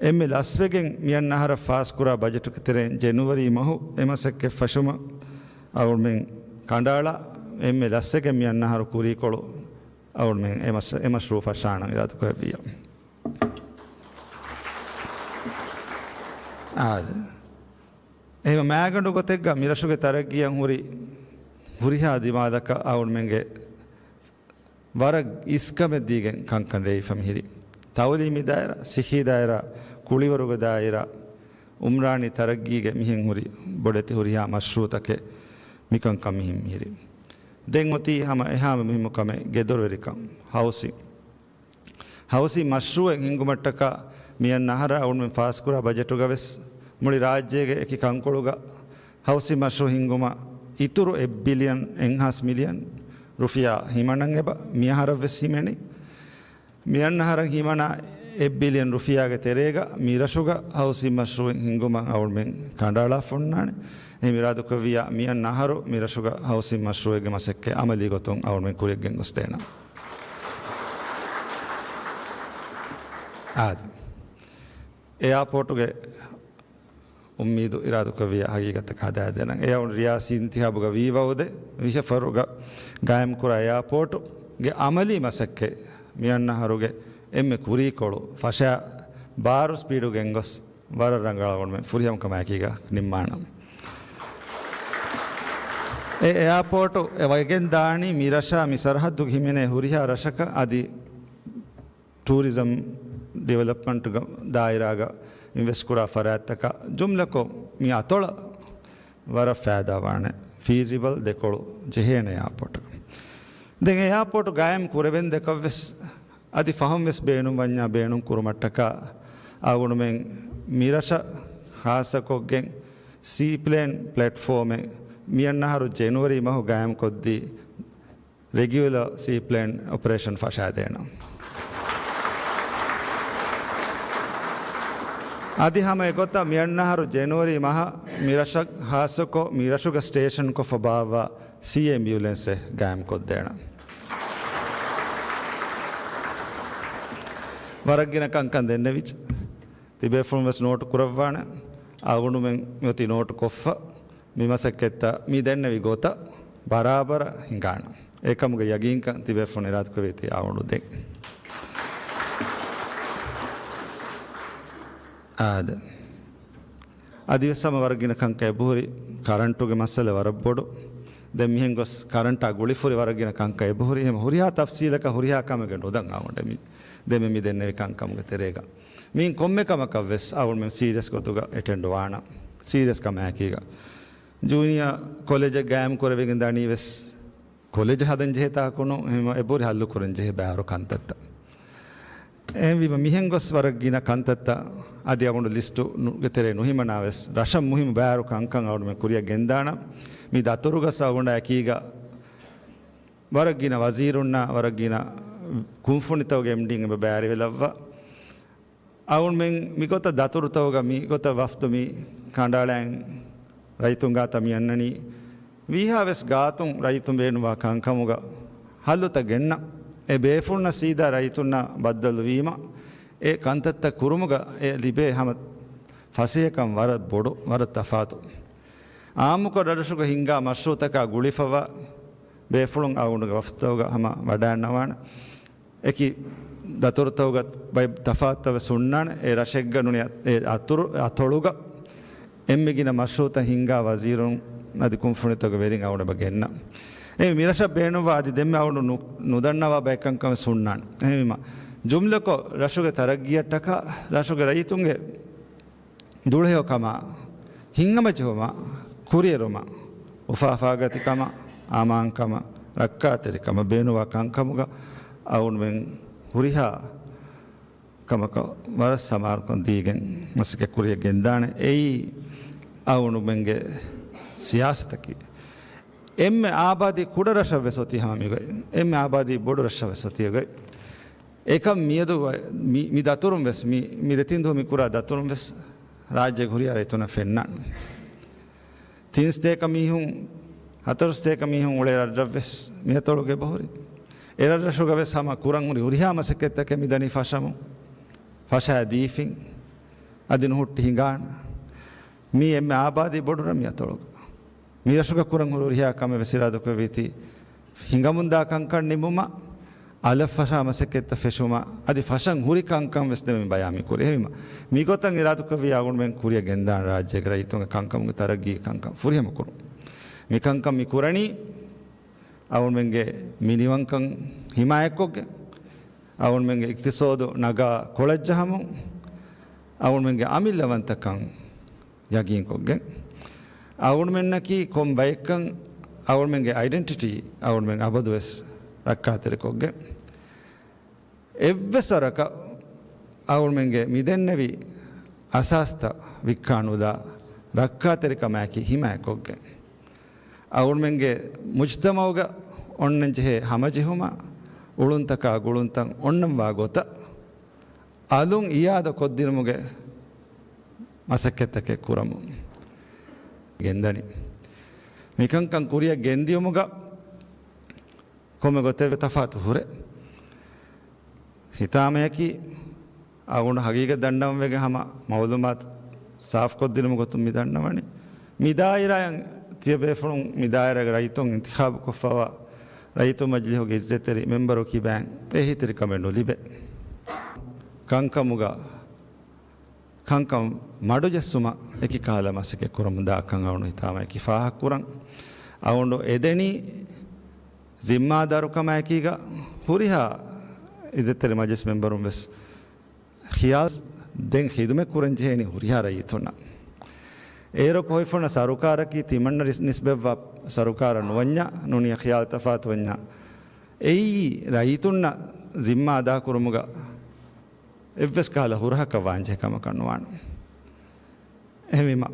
އެންމެ ލަސްވެގެން މިއަންނަ އަހަރަށް ފާސްކުރާ ބަޖެޓުގެ ތެރެއިން ޖެނުއަރީ މަހު އެ މަސައްކަތް ފެށުމަށް އަޅުގަނޑުމެން ކަނޑައަޅާ، އެންމެ ލަސްވެގެން މިއަންނަ އަހަރު ކުރީކޮޅު އަޅުގަނޑުމެން އެ މަސް-، އެ މަޝްރޫ ފަށާނަން އިރާދަކުރެއްވިއްޔާ. އާދެ. އެހެން މާގަނޑު ގޮތެއްގަ މިރަށުގެ ތަރައްގީއަށް ހުރި ހުރިހާ ދިމާލަކަށް އަޅުގަނޑުމެންގެ ވަރަށް އިސްކަމެއް ދީގެން ކަންކަން ރޭވިފަ މިހިރީ. ތައުލީމީ ދާއިރާ، ސިއްހީ ދާއިރާ، ކުޅިވަރުގެ ދާއިރާ، އުމްރާނީ ތަރައްގީގެ މިހެން ހުރި ބޮޑެތި ހުރިހާ މަޝްރޫއުތަކެއް މިކަންކަން މިހިން މިހިރީ. ދެން އޮތީ ހަމަ އެހާމެ މުހިއްމު ކަމެއް، ގެދޮރުވެރިކަން، ހައުސިން. ހައުސިން މަޝްރޫއެއް ހިންގުމަށްޓަކާ މިއަންނަ އަހަރަށް އަޅުގަނޑުމެން ފާސްކުރާ ބަޖެޓުގަ ވެސް މުޅި ރާއްޖޭގެ އެކި ކަންކޮޅުގަ ހައުސިން މަޝްރޫ ހިންގުމަށް އިތުރު އެއް ބިލިއަން އެއްހާސް މިލިއަން ރުފިޔާ ހިމަނަން އެބަ މިއަހަރަށް ވެސް ހިމެނީ. މިއަންނަ އަހަރަށް ހިމަނާ އެއް ބިލިއަން ރުފިޔާގެ ތެރޭގަ މި ރަށުގަ ހައުސިން މަޝްރޫއެއް ހިންގުމަށް އަޅުގަނޑުމެން ކަނޑައަޅާފަ އޮންނާނެ. އެހެން އިރާދަކުރެއްވިއްޔާ މިއަންނަ އަހަރު މި ރަށުގަ ހައުސިން މަޝްރޫއެއްގެ މަސައްކަތް އަމަލީ ގޮތުން އަޅުގަނޑުމެން ކުރިއަށް ގެންގޮސްދޭނަން. އާދެ. އެއާޕޯޓުގެ އުއްމީދު އިރާދަކުރެއްވިއްޔާ ހަގީގަތަކަށް ހަދާދޭނަން. އެއަށް ރިޔާސީ އިންތިހާބުގަ ވީވައުދެ ވިހަ ފަހަރުގަ ގާއިމްކުރާ އެއާޕޯޓުގެ އަމަލީ މަސައްކަތް މިއަންނަ އަހަރުގެ އެންމެ ކުރީކޮޅު ފަށާ ބާރު ސްޕީޑު ގެންގޮސް ވަރަށް ރަނގަޅަށް އަޅުގަނޑުމެން ފުރިހަމަކަމާއެކީގަ ނިންމާނަން. އެ އެއާޕޯޓު އެ ވަގެން ދާނީ މި ރަށާ މި ސަރަހައްދުގަ ހިމެނޭ ހުރިހާ ރަށަކަށް އަދި ޓޫރިޒަމް ޑިވެލޮޕްމަންޓްގެ ދާއިރާގަ އިންވެސްޓް ކުރާ ފަރާތްތަކަށް ޖުމްލަކޮށް މި އަތޮޅަށް ވަރަށް ފައިދާވާނެ ފީޒިބަލް ދެކޮޅު ޖެހޭނެ އެއާޕޯޓަކަށް. ދެން އެއާޕޯޓު ގާއިމް ކުރެވެން ދެކަށްވެސް އަދި ފަހުން ވެސް ބޭނުން ވަންޏާ ބޭނުން ކުރުމަށްޓަކާ އަޅުގަނޑުމެން މިރަށަށް ޚާއްޞަކޮށްގެން ސީޕްލޭން ޕްލެޓްފޯމެއް މިއަންނަ އަހަރު ޖެނުއަރީ މަހު ގާއިމްކޮށްދީ، ރެގިއުލަރ ސީޕްލޭން އޮޕަރޭޝަން ފަށާދޭނަން. އަދި ހަމަ އެގޮތަށް މިއަންނަ އަހަރު ޖެނުއަރީ މަހަށް މިރަށަށް ޚާއްޞަކޮށް މިރަށުގަ ސްޓޭޝަންކޮށްފަ ބާއްވާ ސީ އެމްބިއުލެންސެއް ގާއިމްކޮށްދޭނަން. ވަރަށް ގިނަ ކަންކަން ދެންނެވިއްޖެ. ތިބޭފުޅުން ވެސް ނޯޓު ކުރައްވާނެ. އަޅުގަނޑުމެން މިއޮތީ ނޯޓު ކޮށްފަ މި މަސައްކަތްތައް މި ދެންނެވި ގޮތަށް ބަރާބަރަށް ހިނގާނަން. އެކަމުގެ ޔަގީންކަން ތިބޭފުޅުން އިރާދަކުރެއްވީތީ އަޅުގަނޑު ދޭން. އާދެ. އަދިވެސް ހަމަ ވަރަށް ގިނަ ކަންކަން އެބަހުރި، ކަރަންޓުގެ މައްސަލަ ވަރަށް ބޮޑު. ދެން މިހެން ގޮސް ކަރަންޓާ ގުޅިފުރި ވަރަށް ގިނަ ކަންކަން އެބަހުރި. އެހެން ހުރިހާ ތަފްސީލަކަށް ހުރިހާ ކަމެއްގެ ނުދަން އަވަނޑެ މި ދެމެ މި ދެންނެވި ކަންކަމުގެ ތެރޭގަ. މީން ކޮންމެ ކަމަކަށް ވެސް އަވަންމެން ސީރިއަސް ގޮތުގަ އެޓެންޑް ވާނަ. ސީރިއަސް ކަމާއެކީގަ. ޖޫނިއާ ކޮލެޖެއް ގާއިމް ކުރެވިގެން ދަނީ ވެސް ކޮލެޖް ހަދަން ޖެހޭ ތާކުނު އެހެން އެބަހުރި ހައްލު ކުރަން ޖެހޭ ބައިވަރު ކަންތައްތައް. އެހެންވީމަ މިހެން ގޮސް ވަރަށް ގިނަ ކަންތައްތައް އަދި އަވަނޑު ލިސްޓުގެ ތެރޭ ނުހިމަނާ ވެސް ރަށަށް މުހިއްމު ބައިވަރު ކަންކަން އަވަނޑުމެން ކުރިއަށް ގެންދާނަ. މި ދަތުރުގަސް އަވަނޑާ އެކީގަ ވަރަށް ގިނަ ވަޒީރުންނާ ވަރަށް ގިނަ ކުންފުނިތަކުގެ އެމްޑީން އެބަ ބައިވެރިވެލައްވާ. އަވަންމެން މިގޮތަށް ދަތުރުތަކުގަ މިގޮތަށް ވަފްދު މި ކަނޑައަޅައިން ރައްޔިތުން ގާތަށް މި އަންނަނީ ވީހާވެސް ގާތުން ރައްޔިތުން ބޭނުންވާ ކަންކަމުގަ ހައްލުތައް ގެންނަ. އެ ބޭފުޅުންނަށް ސީދާ ރައްޔިތުންނާ ބައްދަލުވީމަ، އެ ކަންތައްތައް ކުރުމުގަ އެ ލިބޭ ހަމަ ފަސޭހަކަން ވަރަށް ބޮޑު، ވަރަށް ތަފާތު. އާއްމުކޮށް ރަށްރަށުގަ ހިންގާ މަޝްރޫއުތަކާ ގުޅިފަވާ ބޭފުޅުން އަވަނޑުގެ ވަފްދުތަކުގަ ހަމަ ވަޑައިންނަވާނެ. އެކި ދަތުރުތަކުގަ ބައެއް ތަފާތުތައް ވެސް ހުންނާނެ. އެ ރަށެއްގަ ނޫނީ އެ އަތުރު، އަތޮޅުގަ އެންމެ ގިނަ މަޝްރޫއުތައް ހިންގާ ވަޒީރުން އަދި ކުންފުނިތަކުގެ ވެރިން އަވަނޑު އެބަ ގެންނަ. އެ މި ރަށަށް ބޭނުންވާ އަދި ދެންމެ އަވަނޑު ނު-، ނުދަންނަވާ ބައެއް ކަންކަން ވެސް ހުންނާނެ. އެހެންވީމަ، ޖުމްލަކޮށް ރަށުގެ ތަރައްގީއަށްޓަކާ ރަށުގެ ރައްޔިތުންގެ ދުޅަހެޔޮކަމާ، ހިތްހަމަޖެހުމާ، ކުރިއެރުމާ، އުފާފާގަތިކަމާ، އަމާންކަމާ، ރައްކާތެރިކަމަށް ބޭނުންވާ ކަންކަމުގަ އަވަންމެން ހުރިހާ ކަމަކަށް ވަރަށް ސަމާލުކަން ދީގެން މަސައްކަތް ކުރިއަށް ގެންދާނެ. އެއީ އަވަންމެންގެ ސިޔާސަތަކީ. އެންމެ އާބާދީ ކުޑަ ރަށަށް ވެސް އޮތީ ހަމަ މިގޮތް. އެންމެ އާބާދީ ބޮޑު ރަށަށް ވެސް އޮތީ އެގޮތް. އެކަން މިއަދު މި، މި ދަތުރުން ވެސް، މި، މި ދެތިން ދުވަހު މި ކުރާ ދަތުރުން ވެސް ރާއްޖޭގެ ހުރިހާ ރައްޔިތުންނަށް ފެންނާނެ. ތިން ސަތޭކަ މީހުން، ހަތަރު ސަތޭކަ މީހުން އުޅޭ ރަށްރަށް ވެސް މި އަތޮޅުގަ އެބަހުރި. އެ ރަށްރަށުގަ ވެސް ހަމަ ކުރަން ހުރި ހުރިހާ މަސައްކަތްތަކެއް މި ދަނީ ފަށަމުން، ފަށާ ދީފިން، އަދި ނުހުއްޓި ހިނގާން. މީ އެންމެ އާބާދީ ބޮޑު ރަށް މި އަތޮޅުގަ. މި ރަށުގަ ކުރަން ހުރި ހުރިހާ ކަމެއް ވެސް އިރާދަކުރެއްވީތީ ހިނގަމުންދާ ކަންކަން ނިމުމަށް، އަލަށް ފަށާ މަސައްކަތްތައް ފެށުމަށް، އަދި ފަށަން ހުރި ކަންކަން ވެސް ދެމެ މި ބަޔާން މި ކުރީ. އެހެންވީމަ، މިގޮތަށް އިރާދަކުރެއްވި އަޅުގަނޑުމެން ކުރިއަށް ގެންދާނެ ރާއްޖޭގެ ރައްޔިތުންގެ ކަންކަމުގެ ތަރައްގީގެ ކަންކަން ފުރިހަމަ ކުރުން. މި ކަންކަން މި ކުރަނީ އަޅުގަނޑުމެންގެ މި ނިވަންކަން ހިމާޔަތްކޮށްގެން، އަޅުގަނޑުމެންގެ އިޤްތިޞާދު ނަގާ ކޮޅަށް ޖަހަމުން، އަޅުގަނޑުމެންގެ އަމިއްލަވަންތަކަން ޔަގީންކޮށްގެން، އަޅުގަނޑުމެންނަކީ ކޮން ބައެއްކަން، އަޅުގަނޑުމެންގެ އައިޑެންޓިޓީ އަޅުގަނޑުމެން އަބަދުވެސް ރައްކާތެރިކޮށްގެން، އެއްވެސް ވަރަކަށް އަޅުގަނޑުމެންގެ މި ދެންނެވި އަސާސްތައް ވިއްކާ ނުލާ، ރައްކާތެރިކަމާއެކީ ހިމާޔަތްކޮށްގެން، އަޅުގަނޑުމެންގެ މުޖްތަމަޢުގަ އޮންނަންޖެހޭ ހަމަޖެހުމާ، އުޅުންތަކާ ގުޅުންތައް އޮންނަންވާ ގޮތަށް، އަލުން އިއާދަ ކޮށްދިނުމުގެ މަސައްކަތްތަކެއް ކުރަމުން ގެންދަނީ. މިކަންކަން ކުރިއަށް ގެންދިޔުމުގަ ކޮންމެ ގޮތެއް ތަފާތު ހުރޭ. ހިތާމަޔަކީ އަޅުގަނޑު ހަގީގަތް ދަންނަވަންވެގެން ހަމަ މައުލޫމާތު ސާފުކޮށްދިނުމުގެ ގޮތުން މި ދަންނަވަނީ. މި ދާއިރާއަށް ތިޔަބޭފުޅުން މި ދާއިރާގެ ރައްޔިތުން އިންތިޚާބުކޮށްފަވާ ރައްޔިތުން މަޖިލީހުގެ އިއްޒަތްތެރި މެންބަރު ކިބައިން އެހީތެރިކަމެއް ނުލިބޭ. ކަންކަމުގަ ކަންކަން މަޑުޖެއްސުމަށް އެކި ކަހަލަ މަސައްކަތް ކުރަމުންދާކަން އަޅުގަނޑު ހިތާމަޔަކީ ފާހަގަކުރަން. އަޅުގަނޑު އެދެނީ ޒިންމާދާރުކަމާއެކީގަ ހުރިހާ އިއްޒަތްތެރި މަޖިލިސް މެންބަރުން ވެސް ޚިޔާލް ދެން ޚިދުމަތް ކުރަން ޖެހޭނީ ހުރިހާ ރައްޔިތުންނަށް. އޭރު ކޮށްފަ ހުންނަ ސަރުކާރަކީ ތިމަންނަ ރިސް-، ނިސްބަތްވާ ސަރުކާރަށް ނުވަންޏާ، ނޫނީ ޚިޔާލް ތަފާތު ވަންޏާ. އެއީ ރައްޔިތުންނަށް ޒިންމާ އަދާކުރުމުގަ އެއްވެސް ކަހަލަ ހުރަހަކަށް ވާންޖެހޭ ކަމަކަށް ނުވާނެ. އެހެންވީމަ،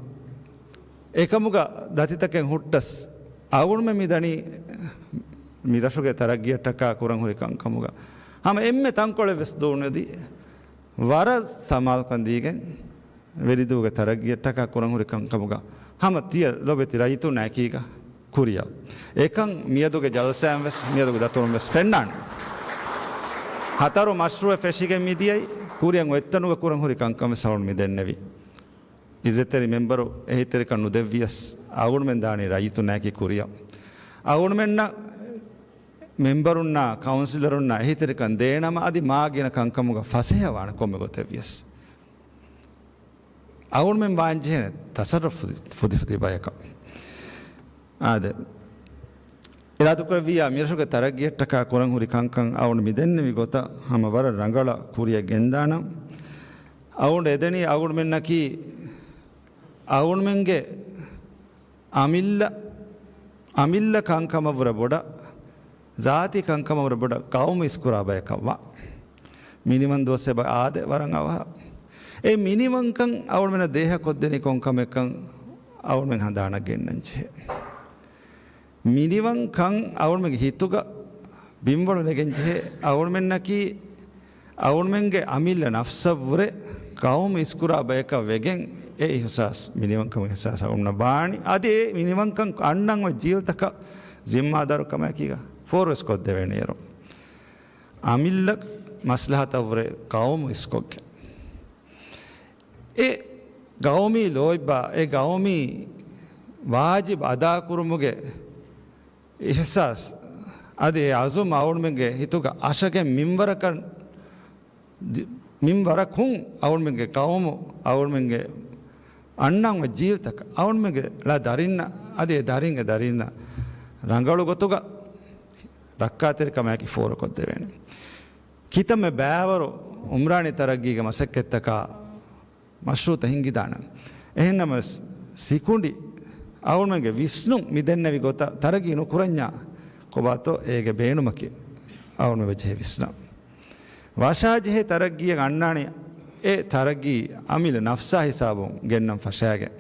އެކަމުގަ ދަތިތަކެއް ހުއްޓަސް، އަޅުގަނޑުމެން މި ދަނީ މި ރަށުގެ ތަރައްގީއަށްޓަކާ ކުރަން ހުރި ކަންކަމުގަ ހަމަ އެންމެ ތަންކޮޅެއް ވެސް ދޫނެދި، ވަރަށް ސަމާލުކަން ދީގެން ވެރިދޫގެ ތަރައްގީއަށްޓަކާ ކުރަން ހުރި ކަންކަމުގަ ހަމަ ތިޔަ ލޮބެތި ރައްޔިތުންނާ އެކީގަ ކުރިއަށް. އެކަން މިއަދުގެ ޖަލްސާއިން ވެސް، މިއަދުގެ ދަތުރުން ވެސް ފެންނާނެ. ހަތަރު މަޝްރޫއެއް ފެށިގެން މިދިޔައީ، ކުރިއަށް އޮތްތަނުގަ ކުރަން ހުރި ކަންކަން ވެސް އަޅުގަނޑު މި ދެންނެވި. އިއްޒަތްތެރި މެންބަރު އެހީތެރިކަން ނުދެއްވިޔަސް، އަޅުގަނޑުމެން ދާނީ ރައްޔިތުންނާއެކީ ކުރިއަށް. އަޅުގަނޑުމެންނަށް މެންބަރުންނާ، ކައުންސިލަރުންނާ އެހީތެރިކަން ދޭނަމަ، އަދި މާ ގިނަ ކަންކަމުގަ ފަސޭހަވާނެ ކޮންމެ ގޮތެއްވިޔަސް. އަޅުގަނޑުމެން ވާންޖެހޭނެ ތަސައްރަފު ފުދި، ފުދިފުދި ބަޔަކަށް. އާދެ، އިރާދަކުރެއްވިއްޔާ މިރަށުގެ ތަރައްގީއަށްޓަކާ ކުރަން ހުރި ކަންކަން އަޅުގަނޑު މިދެންނެވި ގޮތަށް ހަމަ ވަރަށް ރަނގަޅަށް ކުރިއަށް ގެންދާނަން. އަޅުގަނޑު އެދެނީ އަޅުގަނޑުމެންނަކީ އަޅުގަނޑުމެންގެ އަމިއްލަ، އަމިއްލަ ކަންކަމަށްވުރެ ބޮޑަށް، ޒާތީ ކަންކަމަށްވުރެ ބޮޑަށް ޤައުމު އިސްކުރާ ބަޔަކަށްވާ. މިނިވަން ދުވަސް އެބަ އާދެ ވަރަށް އަވަހަށް. އެ މިނިވަންކަން އަޅުގަނޑުމެންނަށް ދޭހަކޮށްދެނީ ކޮން ކަމެއްކަން އަޅުގަނޑުމެން ހަނދާނަށް ގެންނަން ޖެހޭ. މިނިވަންކަން އަޅުގަނޑުމެންގެ ހިތުގަ ބިންވަޅު ނެގެން ޖެހޭ. އަޅުގަނޑުމެންނަކީ އަޅުގަނޑުމެންގެ އަމިއްލަ ނަފްސަށްވުރެ ޤައުމު އިސްކުރާ ބަޔަކަށް ވެގެން އެ އިޙްސާސް، މިނިވަންކަމުގެ އިޙްސާސް އަޅުގަނޑުމެންނަށް ވާނީ. އަދި އެ މިނިވަންކަން އަންނަން އޮތް ޖީލްތަކަށް ޒިންމާދާރު ކަމާއެކީގަ ފޯރުވެސް ކޮށްދެވޭނެ އޭރު. އަމިއްލަ މަސްލަހަތަށްވުރެ ޤައުމު އިސްކޮށްގެން. އެ ޤައުމީ ލޯތްބާ، އެ ޤައުމީ ވާޖިބް އަދާކުރުމުގެ އިޙްސާސް، އަދި އެ ޢަޒުމް އަޅުގަނޑުމެންގެ ހިތުގަ އަށަގެން މިންވަރަކަށް، ދި-، މިންވަރަކުން އަޅުގަނޑުމެންގެ ޤައުމު، އަޅުގަނޑުމެންގެ އަންނަން އޮތް ޖީލްތަކަށް، އަޅުގަނޑުމެންގެ ޅަ ދަރިންނަށް، އަދި އެ ދަރިން އެ ދަރިންނަށް ރަނގަޅު ގޮތުގަ ރައްކާތެރިކަމާއެކީ ފޯރުކޮށްދެވޭނެ. ކިތަންމެ ބައިވަރު ޢުމްރާނީ ތަރައްގީގެ މަސައްކަތްތަކާ މަޝްރޫޢުތައް ހިންގިދާނެ. އެހެންނަމަވެސް، ސިކުނޑި އަޅުގަނޑުމެންގެ ވިސްނުން މި ދެންނެވި ގޮތަށް ތަރައްގީ ނުކުރަންޏާ ކޮބާތޯ އޭގެ ބޭނުމަކީ އަޅުގަނޑުމެން ވެއްޖެ ވިސްނަން. ވަށާޖެހޭ ތަރައްގީއެއް އަންނާނީ އެ ތަރައްގީ އަމިއްލަ ނަފްސާ ހިސާބުން ގެންނަން ފަށާގެން.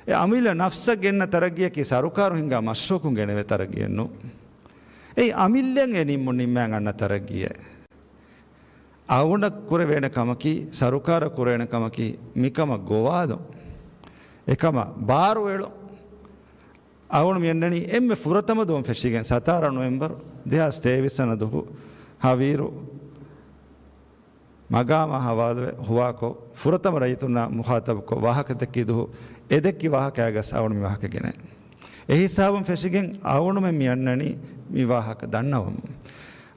އެ އަމިއްލަ ނަފްސަށް ގެންނަ ތަރައްގީއަކީ ސަރުކާރު ހިންގާ މަޝްރޫޢަކުން ގެނެވޭ ތަރައްގީއެއް ނޫން. އެއީ އަމިއްލައަށް އެ ނިންމުން ނިންމައިގެން އަންނަ ތަރައްގީއެއް. އަޅުގަނޑަށް ކުރެވޭނެ ކަމަކީ، ސަރުކާރަށް ކުރެވޭނެ ކަމަކީ، މިކަމަށް ގޮވާލުން. އެކަމަށް ބާރުއެޅުން. އަޅުގަނޑު މިއަންނަނީ އެންމެ ފުރަތަމަ ދުވަހުން ފެށިގެން ސަތާރަ ނޮވެމްބަރު ދެހާސް ތޭވީސް ވަނަ ދުވަހު ހަވީރު މަގާމާ ހަވާލުވެ ހުވާކޮށް، ފުރަތަމަ ރައްޔިތުންނާ މުޚާޠަބުކޮށް ވާހަކަ ދެއްކި ދުވަހު، އެ ދެއްކި ވާހަކައިގަސް އަޅުގަނޑު މި ވާހަކަ ގެނައި. އެ ހިސާބުން ފެށިގެން އަޅުގަނޑުމެން މި އަންނަނީ މި ވާހަކަ ދަންނަވަމުން.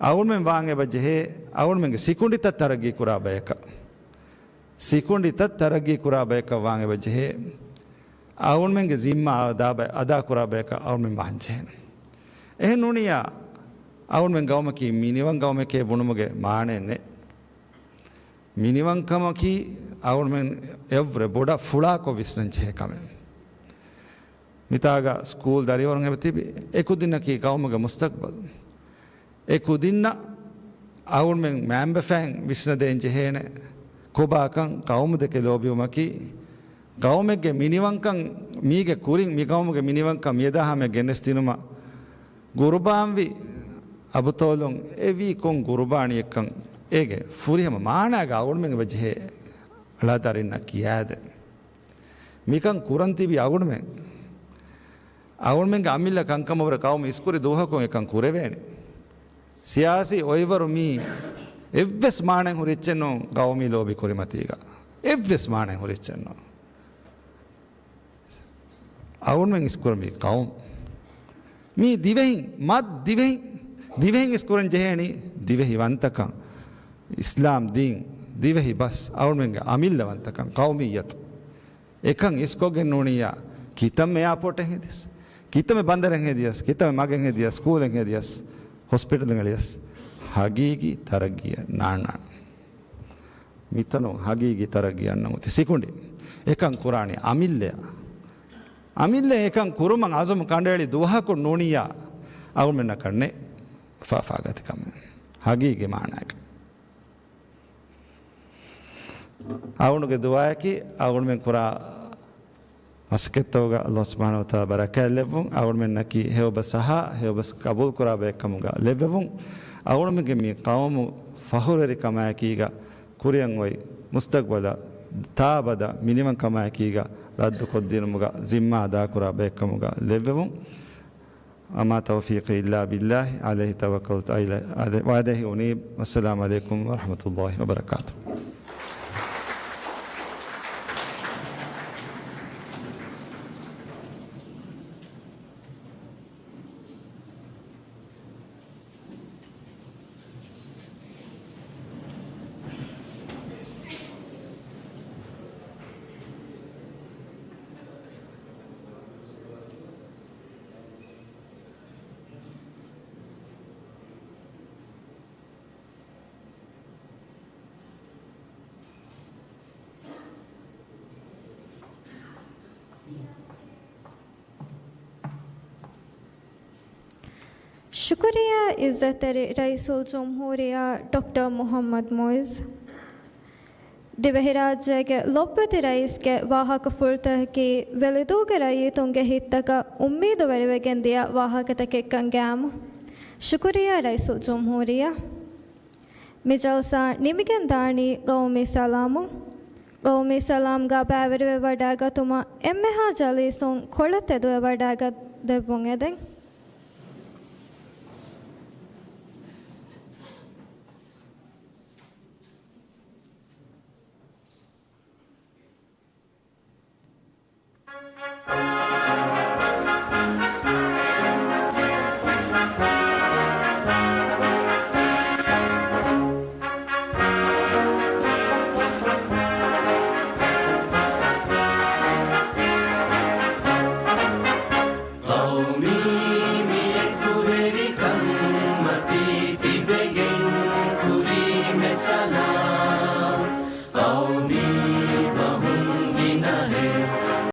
އަޅުގަނޑުމެން ވާން އެބަ ޖެހޭ، އަޅުގަނޑުމެންގެ ސިކުނޑިތައް ތަރައްގީ ކުރާ ބަޔަކަށް. ސިކުނޑިތައް ތަރައްގީ ކުރާ ބަޔަކަށް ވާން އެބަ ޖެހޭ، އަޅުގަނޑުމެންގެ ޒިންމާ އަދާ ބަ-، އަދާ ކުރާ ބަޔަކަށް އަޅުގަނޑުމެން ވާން ޖެހޭނެ. އެހެން ނޫނިއްޔާ، އަޅުގަނޑުމެން ގައުމަކީ މިނިވަން ގައުމެކޭ ބުނުމުގެ މާނައެއް ނެތް. މިނިވަންކަމަކީ އަޅުގަނޑުމެން އެއަށްވުރެ ބޮޑަށް ފުޅާކޮށް ވިސްނަން ޖެހޭ ކަމެއް. މިތާގަ ސްކޫލް ދަރިވަރުން އެބަ ތިބި، އެ ކުދިންނަކީ ގައުމުގެ މުސްތަޤްބަލް. އެ ކުދިންނަށް އަޅުގަނޑުމެން މައިންބަފައިން ވިސްނަދޭން ޖެހޭނެ، ކޮބާކަން ގައުމު ދެކެ ލޯބިވުމަކީ، ގައުމެއްގެ މިނިވަންކަން މީގެ ކުރިން މި ގައުމުގެ މިނިވަންކަން މިއަދާ ހަމަޔަށް ގެނެސްދިނުމަށް ގުރުބާންވި އަބުޠާލުން އެވީ ކޮން ގުރުބާނީއެއްކަން އޭގެ ފުރިހަމަ މާނާގަ އަޅުގަނޑުމެން އެބަ ޖެހޭ ޅަދަރިންނަށް ކިޔާދޭން. މިކަން ކުރަން ތިބީ އަޅުގަނޑުމެން. އަޅުގަނޑުމެންގެ އަމިއްލަ ކަންކަމަށްވުރެ ޤައުމު އިސްކުރި ދުވަހަކުން އެކަން ކުރެވޭނެ. ސިޔާސީ އޮތްވަރު މީ އެއްވެސް މާނައެއް ހުރި އެއްޗެއް ނޫން ޤައުމީ ލޯބި ކުރިމަތީގަ. އެއްވެސް މާނައެއް ހުރި އެއްޗެއް ނޫން. އަޅުގަނޑުމެން އިސްކުރަންވީ ޤައުމު. މީ ދިވެހިން، މަ ދިވެހިން، ދިވެހިން އިސްކުރަން ޖެހޭނީ ދިވެހިވަންތަކަން، އިސްލާމް ދީން، ދިވެހި ބަސް، އަޅުގަނޑުމެންގެ އަމިއްލަވަންތަކަން، ޤައުމިއްޔަތު. އެކަން އިސްކޮށްގެން ނޫނިއްޔާ، ކިތަންމެ އެއާޕޯޓެއް ހެދިޔަސް، ކިތަންމެ ބަނދަރެއް ހެދިޔަސް، ކިތަންމެ މަގެއް ހެދިޔަސް، ސްކޫލެއް ހެދިޔަސް، ހޮސްޕިޓަލެއް އެޅިޔަސް، ހަގީގީ ތަރައްގީއެއް ނާންނާނެ. މިތަނުން ހަގީގީ ތަރައްގީ އަންނަން އޮތީ ސިކުނޑި. އެކަން ކުރާނީ އަމިއްލައަށް. އަމިއްލަ އެކަން ކުރުމަށް އަޒުމް ކަނޑައެޅި ދުވަހަކުން ނޫނިއްޔާ، އަޅުގަނޑުމެންނަކަށް ނެތް ފާފާގަތިކަމެއް. ހަގީގީ މާނައަކަށް. އަޅުގަނޑުގެ ދުޢާއަކީ އަޅުގަނޑުމެން ކުރާ މަސައްކަތްތަކުގަ ﷲ ސުބްޙާނަހޫ ވަތަޢާލާ ބަރަކާތް ލެއްވުން، އަޅުގަނޑުމެންނަކީ ހެޔޮބަސް އަހާ، ހެޔޮބަސް ޤަބޫލުކުރާ ބައެއްކަމުގަ ލެއްވެވުން، އަޅުގަނޑުމެންގެ މި ޤައުމު ފަޚުރުވެރިކަމާއެކީގަ ކުރިއަށް އޮތް މުސްތަޤްބަލަށް ތާއަބަދަ މިނިވަންކަމާއެކީގަ ރައްދުކޮށްދިނުމުގަ ޒިންމާ އަދާކުރާ ބައެއްކަމުގަ ލެއްވެވުން. وما توفيقي إلا بالله، عليه توكلت وإليه، وإليه أنيب. والسلام عليكم ورحمة الله وبركاته. ޝުކުރިއްޔާ އިއްޒަތްތެރި ރައީސުލްޖުމްހޫރިއްޔާ ޑޮކްޓަރ މުޙައްމަދު މުޢިއްޒު. ދިވެހިރާއްޖޭގެ ލޮބުވެތި ރައީސްގެ ވާހަކަފުޅުތަކަކީ ވެލިދޫގެ ރައްޔިތުންގެ ހިތްތަކަށް އުއްމީދުވެރިވެގެން ދިޔަ ވާހަކަތަކެއްކަން ގައިމު. ޝުކުރިއްޔާ ރައީސުލްޖުމްހޫރިއްޔާ. މި ޖަލްސާ ނިމިގެން ދާނީ ގައުމީ ސަލާމުން. ގައުމީ ސަލާމްގާ ބައިވެރިވެވަޑައިގަތުމަށް އެންމެހާ ޖަލީސުން ކޮޅަށް ތެދުވެވަޑައިގަ-، ދެއްވުން އެދެން. ގައުމީ